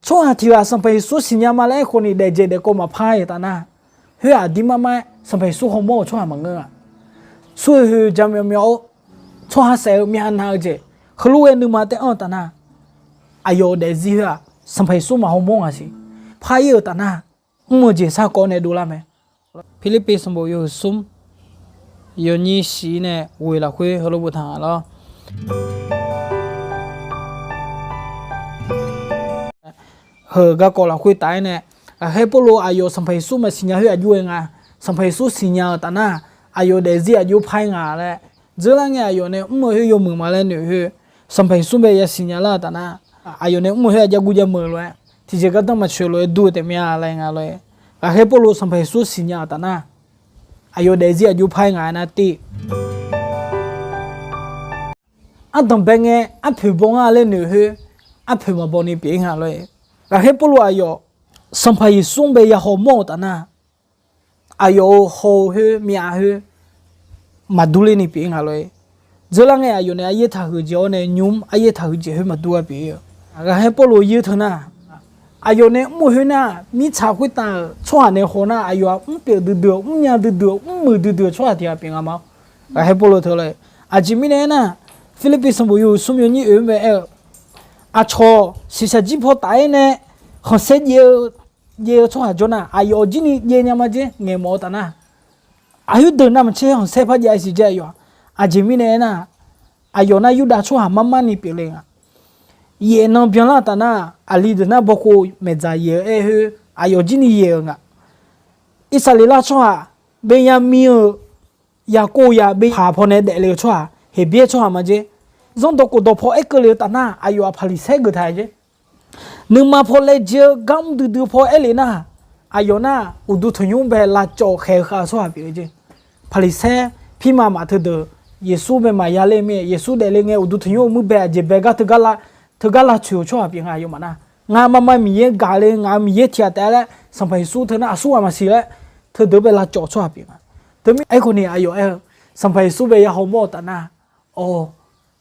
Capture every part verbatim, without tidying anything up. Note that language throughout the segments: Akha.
Tsawrhaq tiq ghaq Sanqpaq Yeqsur siqnya ma laer aerkhawf ni daefdzaeq daefkawv maqpar-iq taf nar, khoer-aq aqdirmar mar-aer Sanqpaq Yeqsur hawmawr-euq tsawrhaq maqngeur-a. Surghoe jaqmyawf myawf-awr, tsawrhaq saef-eu myavnav-eu jeq, heulof-aer nuima taef-anr-eu taf nar, aqyawf-euq daefzir khoer-aq Sanqpaq Yeqsur maqhaw mawr ngaq siq. Par-ir-euq taf nar, mr-eu jeq sarkawv nae dovlar mae. Pirlirpiv sanqbof yawhuiq smr, yawnyir shif nae ghoeq lafkhoer heulof boftaq nga lawr. Heu garkawv lafkhoer taf-aer nae, ghaqkhaer Pawrluv aqyawf Sanqpaq Yeqsur maqsiqnya khoer aqjox-aer nga, Sanqpaq Yeqsur siqnya-euq taf nar, aqyawf daefzir aqjox par-ir nga laer, dzeurlar ngae aqyawf nae mr-eu khoer yawmuiq ma laer noeq khoer, Sanqpaq Yeqsur bae yasiqnya lar-euq taf nar, aqyawf nae mr-eu khoer-aq jarguv jarmuiq lof-aer, tiqjeq gardanr maqtsoeq lof-aer dur-eu taef mir-a laer nga lor-eq. Ghaqkhaer Pawrluv Sanqpaq Yeqsur siqnya-euq taf nar, aqyawf daefzir aqjox par-ir nga aernar tiv. Ardanqbae ngae arpoeq baw ngar laer noeq khoer, arpoeq maqbaw ni pyeuf-ir nga lor-eq. Ghaqkhaer Pawrluv aqyawf Sanqpaq Yeqsur-anr bae yahaw mawr-euq taf nar, aqyawf-euq haw-eu khoer myav khoer maqdur ler ni pyeuf-ir nga lor-eq. Dzeurlar ngae aqyawf nae aryaer taqhuiq jeq-awr nae nymr aryaer taqhuiq jeq khoer maqdur-a pyeuf-ir-eu. Ghaqkhaer Pawrluv yir teu nar, aqyawf nae mr-eu khoer nar, mirtsaq khoertav-euq tsawrhaq nae haw nar, aqyawf-aq mr pyeuf duidui-euq, mrnya duidui-euq, mrmuiq duidui-euq tsawrhaq tiq ghaq pyeuf nga ma-awr. Ghaqkhaer Pawrluv teu lor-eq. Aqjeq mirnae aernar, Pirlirpiv sanqbof yawhuiq smr yawnyir oeq-anr bae aer-eu, aqcawq shiqshaq jir paw taf-aer nae khanqsaer jaev-eu tsawrhaq jawr nar, aqyawf jir ni jaev nya ma jer ngaeq mawf-eu taf nar, aqyawf deuq navmaqtser khanqsaer par jav-ir siq jer aqyawf-aq. Aqjeq mirnae aernar, aqyawf nar Yurdav tsawrhaq mar mar ni pyeufle nga. Yaef nan byanlar-eu taf nar, aqli deuq nar bawkhov maeqdzaq yaeq-eu aer khoer aqyawf jir ni yaeq-euq nga. Irsaqleqlav tsawrhaq, Benyarmir-euq Yaqkov yaq bepaq pawnae daefle-eu tsawrhaq, Heqbyaer tsawrhaq ma jer. Zanrdawq khofdawq paw aerkeuv le-eu taf nar, aqyawf-aq Paqliqsaer geuf taq-aer jer. Nuima paw laejae-eu gar mr duidui paw aer le nar, aqyawf nar uqduq tanqnymr bae lavcawv khaeq-eu khav-eu tsawrhaq pyeuf-eu jer. Paqliqsaer pirma maf teudeuq, Yeqsur bae maqya ler mir-aer, Yeqsur daefle ngae uqduq tanqnymr-eu muir bae aqjeq bae gar teugar lavtsoeq-eu tsawrhaq pyeuf nga aqyawfmaf nar. Ngaq maqma Miqyaer gaq le, ngaq-euq Miqyaer tiq ghaq taef laer Sanqpaq Yeqsur teu nar aqsur ghaq maqsiq laer, teudeuq bae lavcawv tsawrhaq pyeuf nga. Teumirnae aerkhawf ni aqyawf aer-eu, Sanqpaq Yeqsur bae yahaw mawr-eu taf nar, awq,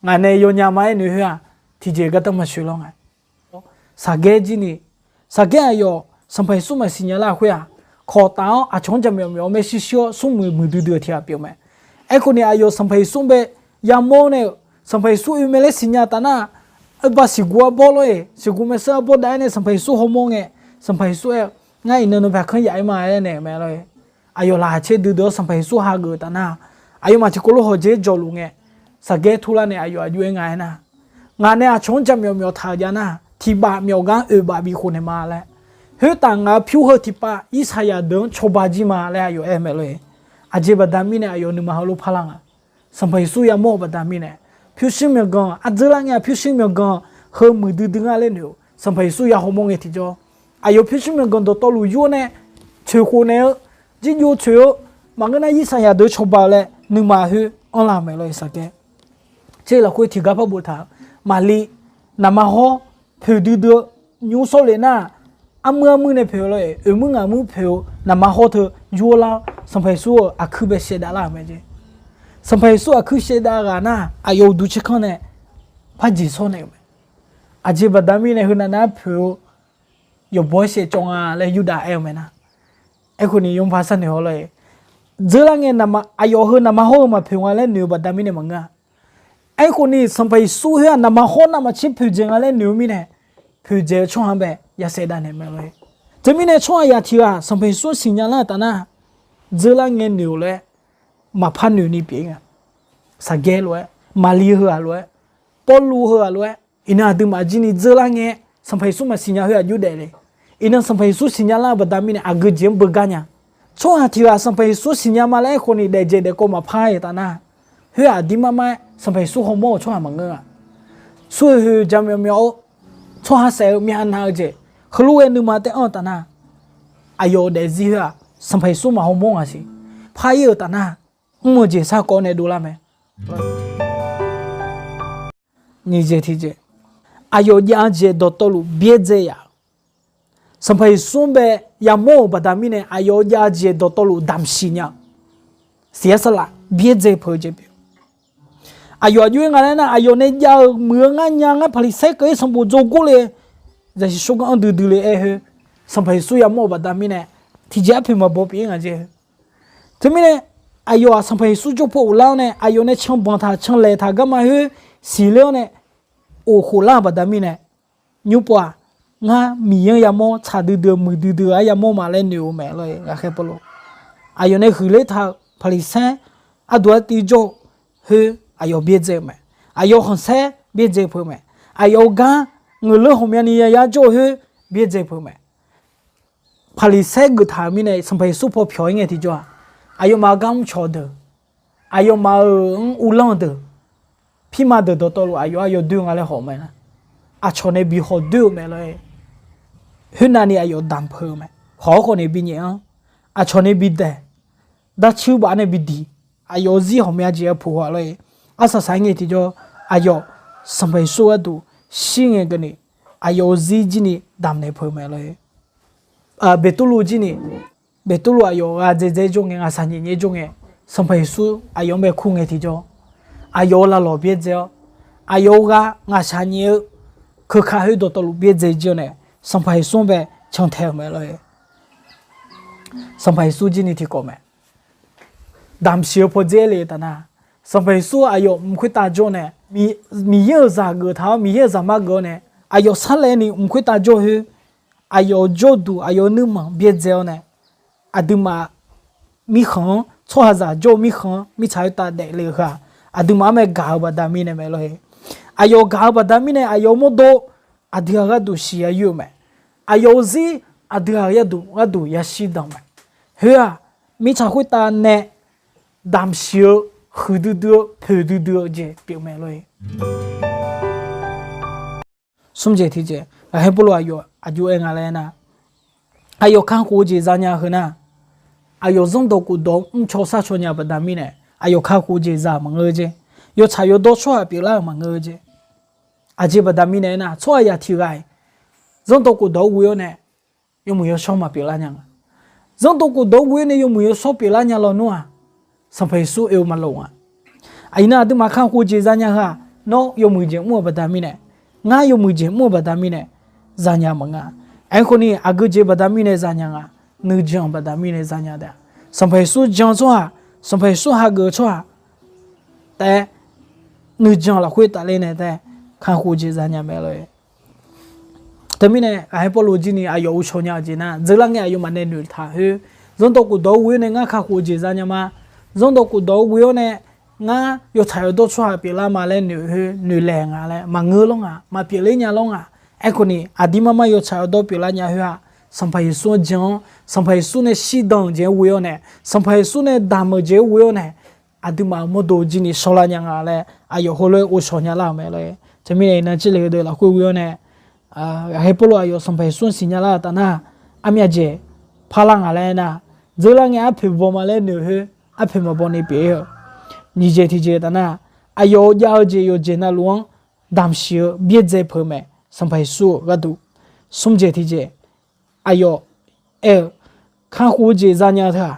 ngaq nae yawnya ma aer noeq khoer-aq, tiqjeq gardanr maqtsoeq lawr nga. Saqgaer jir ni, Saqgaer aqyawf Sanqpaq Yeqsur maqsiq nya lar khoer-aq, kawq taf-awr aqcawq-anr jaqmyawf myawf-awr maershuir shir-awr smrmuiq muiqdui dui-eu tiq ghaq pyeuf mae. Aerkhawf ni aqyawf Sanqpaq Yeqsur bae yamawr nae-euq, Sanqpaq Yeqsur oe mae laer siqnya taf nar, oerbar siqguv arbawr lor-eq, siqguv maerseur arbawr dav-aer nae Sanqpaq Yeqsur hawmawr ngae, Sanqpaq Yeqsur aer-eu, Ngar iqnan nawq bae kanr yaf-aer ma laer naeq-eu mae lor-eq. Aqyawf laqkhaq caer duidui-awr Sanqpaq Yeqsur hageuf-eu taf nar, aqyawfmaf tiqkawv lof hawq jeq-aer jawqluf ngae, Saqgaer turlar nae aqyawf aqjox-aer nga aernar, Ngaq nae aqcawq-anr jaqmyawf myawf taq-eu jav nar, tiqbaf myawf gar oeq baf bif khof naeq ma laer, khoertaf ngaq-euq pyur heu tiqpav Irsaqyaq deuq-anr cawba jir ma laer aqyawf aer-eu mae lor-eq. Aqjeq baqda mirnae aqyawf nuima heulof parlar nga. Sanqpaq Yeqsur yamawr-eu baqda mirnae, pyurshuir myawqganq ardzeurlar ngae-a pyurshuir myawqganq heu muiqdui dui nga laer noeq-eu Sanqpaq Yeqsur yahaw mawr ngae tiqjawr, aqyawf pyurshuir myawqganq dawqtawvluf yur-awr nae, tsoeqkhof naeq-eu, jirjov tsoeq-eu, maqngeur nar Irsaqyaq deuq cawba-eu laer nuima khoer anrlar-eu mae lor-eq Saqgaer. Tser lafkhoer tiqgar par boftaq-eu, Maqli, naqma hawr, poeqdui dui-eu, nymr sawr le nar, armuir armuir nae poeq-eu lor-eq, oeqmuir ngaqmuir poeq-eu naqma hawr teu yur lar-awr Sanqpaq Yeqsur-euq aqkuir bae shaevdav lar-euq mae jeq. Sanqpaq Yeqsur aqkuir shaevdav ghaq nar aqyawf uqduq tserkanr nae par jeq shawr naeq-euq mae. Aqjeq baqda mirnae heunav nar poeq-eu yawqbaw-aer shaevcawv nga laer Yurdav aer-eu mae nar. Aerkhawf ni yawpaq sharnoeq haw lor-eq, dzeurlar ngae aqyawf heu naqma hawr-eu maqpoeq nga laer noeq-eu baqda mirnae maqngeur-a. Aerkhawf ni Sanqpaq Yeqsur khoer-aq naqma hawr navmaqtser poeqdzaeq nga laer noeq-eu mirnae, poeqdzaeq-eu tsawrhaq-anr bae ya shaevdav naeq mae lor-eq. Teumirnae tsawrhaq yaq tiq ghaq Sanqpaq Yeqsur siqnya lar-eu taf nar, dzeurlar ngae noeq-euq laer maqpar noeq ni pyeuf-ir nga. Saqgaer lof-aer, Maqli heu ghaq lof-aer, Pawrluv heu ghaq lof-aer, iqnan aqduimaf jir ni dzeurlar ngae, Sanqpaq Yeqsur maqsiq nya khoer aqjox daefle. Iqnan Sanqpaq Yeqsur siqnya lar-eu baqda mirnae aqgeu jeq-anr beugar nya. Tsawrhaq tiq ghaq Sanqpaq Yeqsur siqnya ma laer aerkhawf ni daefdzaeq daefkawv maqpar-ir taf nar, khoer-aq aqdirmar mar-aer Sanqpaq Yeqsur hawmawr-euq tsawrhaq maqngeur-a. Surghoe heu jaqmyawf myawf-awr, tsawrhaq saef-eu myavnav-eu jeq, heulof-aer nuima taef-anr-eu taf nar, aqyawf-euq daefzir khoer-aq Sanqpaq Yeqsur maqhaw mawr ngaq siq. Par-ir-euq taf nar, mr-eu jeq sarkawv nae dovlar mae. Nyiq jeq tiqjeq, aqyawf jav-eu jeq dawqtawvluf byaerdzae yaf-euq, Sanqpaq Yeqsur-anr bae yamawr-euq baqda mirnae aqyawf jav-eu jeq dawqtawvluf damqshiq nya-eu, siqyar sarlaf byaerdzae peuq-eu jeq pyeuf. Aqyawf aqjox-aer nga laer nar, aqyawf nae jav-euq muiq-eu ngar nya ngar Paqliqsaer keuv-ir sanqbof dzawgor le, zaqsiq shawrganr anr duidui le-aer khoer, Sanqpaq Yeqsur yamawr-euq baqda mirnae, tiqjeq arpoeq maqbaw pyeuf-ir nga jeq. Teumirnae, aqyawf-aq Sanqpaq Yeqsur jawr paw ghoflar-awr nae, aqyawf nae canbanq taq canlaeq taq garma khoer siqler-awr nae, of khof lar-euq baqda mirnae, nymr pov-aq, ngar Miqyaer-anr yamawr tsaq duidui-eu muiqdui dui-eu-anr yamawr ma laer noeq-eu mae lor-e, ghaqkhaer Pawrluv. Aqyawf nae huiqler taq-eu Paqliqsaer arduq artiv jawr-eu khoer aqyawf byaerdzae-eu mae. Aqyawf khanqsaer byaerdzae peuq-eu mae. Aqyawf-eu gar ngeuqleur ghawqmyani yayar jawr-eu khoer byaerdzae peuq-eu mae. Paqliqsaer geuftaq-euq mirnae Sanqpaq Yeqsur paw pyawq-ir ngae tiqjawr-aq, aqyawfmaf-eu gar mrcawq deuq, aqyawfmaf-euq-anr uvlanr-eu deuq, pirma deuq dawqtawvluf aqyawf-anr yawdoer nga laer khawf mae nar, aqcawq nae bi khawf doer-eu mae lor-e. Khoernav ni aqyawf damq peuq-eu mae. Khawq-awr khawf nae bi nyaef-anr, aqcawq nae bi daeq, darcuir baf nae bi diq, aqyawf-euq zir ghawqmya jeq-aer puq ghaq lor-e. Arsaq saq-aer ngae tiqjawr, aqyawf Sanqpaq Yeqsur gharduq shir ngae keuvni, aqyawf-euq zir jir ni damqnaeq peuq-eu mae lor-e. Beqtuvluv jir ni, Beqtuvluv aqyawf gha dzaedzae jawr ngae, ngaqshaq nyaef nyaef jawr ngae, Sanqpaq Yeqsur aqyawf-anr bae kur ngae tiqjawr, aqyawf-euq laqlawq byaerdzae-awr, aqyawf-euq gha ngaqshaq nyaef-eu keuka khoer dawqtawvluf byaerdzae jir-awr nae, Sanqpaq Yeqsur-anr bae cantae-euq mae lor-e. Sanqpaq Yeqsur jir ni tiqkawv mae. Damqsiq-eu pawdzer aer le-eu taf nar, Sanqpaq Yeqsur aqyawf mq khoertav jawr nae, Miqyaer-euq zaq geuf taq-awr Miqyaer-euq zaqmar geuf-awr nae, aqyawf sarlaev ni mq khoertav jawr khoer, aqyawf-euq jawrduq aqyawf-euq nuirmanq byaerdzae-awr nae, aqduimaf mirkhanq-anr, tsawrhaqzaq jawr-eu mirkhanq-anr mirtsaq khoertav daefle-eu heu-aq, aqduimaf-anr mae gaq-eu baqda mirnae mae lor-e. Aqyawf gaq-eu baqda mirnae aqyawf-euq mawrdo aqdui-aq gharduq siq ya yoer-eu mae. Aqyawf-euq zir aqdui-aq gharduq gharduq yashir danq mae. Khoer-aq, mirtsaq khoertav nae damqsiq-eu, huiqdui dui-eu, poeqdui dui-eu jeq pyeuf mae lor-e. Smr jeq tiqjeq, ghaqkhaer Pawrluv aqyawf aqjox aer nga laer nar, aqyawf kakhof-eu jeq zanya heu nar, aqyawf zanrdawq khofdawq-anr mrcaw sharcaw nya-eu baqda mirnae, aqyawf kakhof-eu jeq zaq maqngeur-eu jeq. Yawtsaq yawdawr tsawrhaq pyeuflar-euq maqngeur-eu jeq. Aqjeq baqda mirnae aernar, tsawrhaqzaq tiq ghaq-iq zanrdawq khofdawq-anr ghoe-awr nae yawmuiq yawshawr maqpyeuflar nya nga. Zanrdawq khofdawq-anr ghoe-awr nae yawmuiq yawshawr pyeuflar nya lawnmr-aq, Sanqpaq Yeqsur oe-eu maqloq nga. Aqyawf nar aqduimaf kakhof-eu jeq zanya heu-aq, nawr yawmuiq jeq mr-eu baqda mirnae, ngar yawmuiq jeq mr-eu baqda mirnae zanya maqnga. Aerkhawf ni aqgeu jeq baqda mirnae zanya nga, nuijan baqda mirnae zanya taef-a. Sanqpaq Yeqsur jan-eu tsawrhaq, Sanqpaq Yeqsur hageuf-eu tsawrhaq taef-aer nuijan lafkhoer tafler nae taef-aer kakhof-eu jeq zanya mae lor-e. Teumirnae ghaqkhaer Pawrluv jir ni aqyawf uvshaw nya-eu jeq nar, dzeurlar ngae aqyawfmaf nae noeqtaq khoer, zanrdawq khofdawq-anr ghoe-awr nae ngar kakhof-eu jeq zanya ma. Zanrdawq khofdawq-anr ghoe-awr nae ngar yawtsaq yawdawr tsawrhaq pyeuflar ma laer noeq khoer noeqlaeq nga laer maqngeur lawr nga, maqpyeufler nya lawr nga. Aerkhawf ni aqdirmar mar yawtsaq yawdawr pyeuflar nya khoer-aq, Sanqpaq Yeqsur-anr jan-awr, Sanqpaq Yeqsur nae shirdan-eu jeq-anr ghoe-awr nae, Sanqpaq Yeqsur nae damq-euq jeq-anr ghoe-awr nae, aqduimaf-euq mawrdo jir ni shawrlar nya nga laer aqyawf heulof-aer ghovshaw nya lar-euq mae lor-e. Teumirnae iqnan jirle-eu deuq lafkhoer ghoe-awr nae, ghaqkhaer Pawrluv aqyawf Sanqpaq Yeqsur-anr siqnya lar-euq taf nar, armyav jeq parlar nga laer nar, dzeurlar ngae arpoeq baw ma laer noeq khoer, arpoeq maqbaw ni pyeuf-ir-eu. Nyiq jeq tiqjeq taf nar, aqyawf-euq jav-eu jeq yawqjeq navluf-anr damqsiq-eu byaerdzae peuq-eu mae, Sanqpaq Yeqsur-euq gharduq. Smr jeq tiqjeq, aqyawf aer-eu, kakhof-eu jeq zanya-eu teu-aq,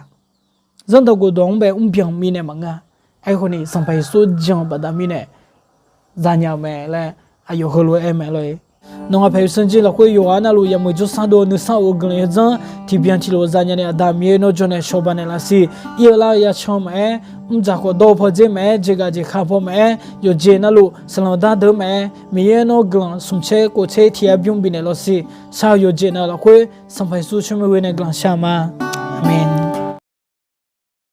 zanrdawq khofdawq-anr bae mrbyan mirnae maqngeur-a. Aerkhawf ni Sanqpaq Yeqsur jan-eu baqda mirnae zanya-eu mae laer aqyawf heulof-aer aer mae lor-e. Nawq ngaq paeq yawsanr jir lafkhoer yawqghaq navluf yawmuiq jawrsar dov-eu nuisar of-eu guiqlanq yawdzanr tiqbyan tiqlof zanya ni Aqda Miqyaer nawr jawr nae shawba naeq laf siq. Ir-eu lar-eu yacan maqaer, mrdzaq khawf dawr-eu pawdzer maqaer, jeqgaq jeqka paw maqaer, yawqjeq navluf saqlanq dar deuq maqaer, Miqyaer nawr guiqlanq smq caer kof caer tiq yar bymr bifnaeq lawr siq. Shar-eu yawqjeq navluf lafkhoer Sanqpaq Yeqsur tsawrmyanr ghoe nae guiqlanq shar-eu ma. Aqmeq.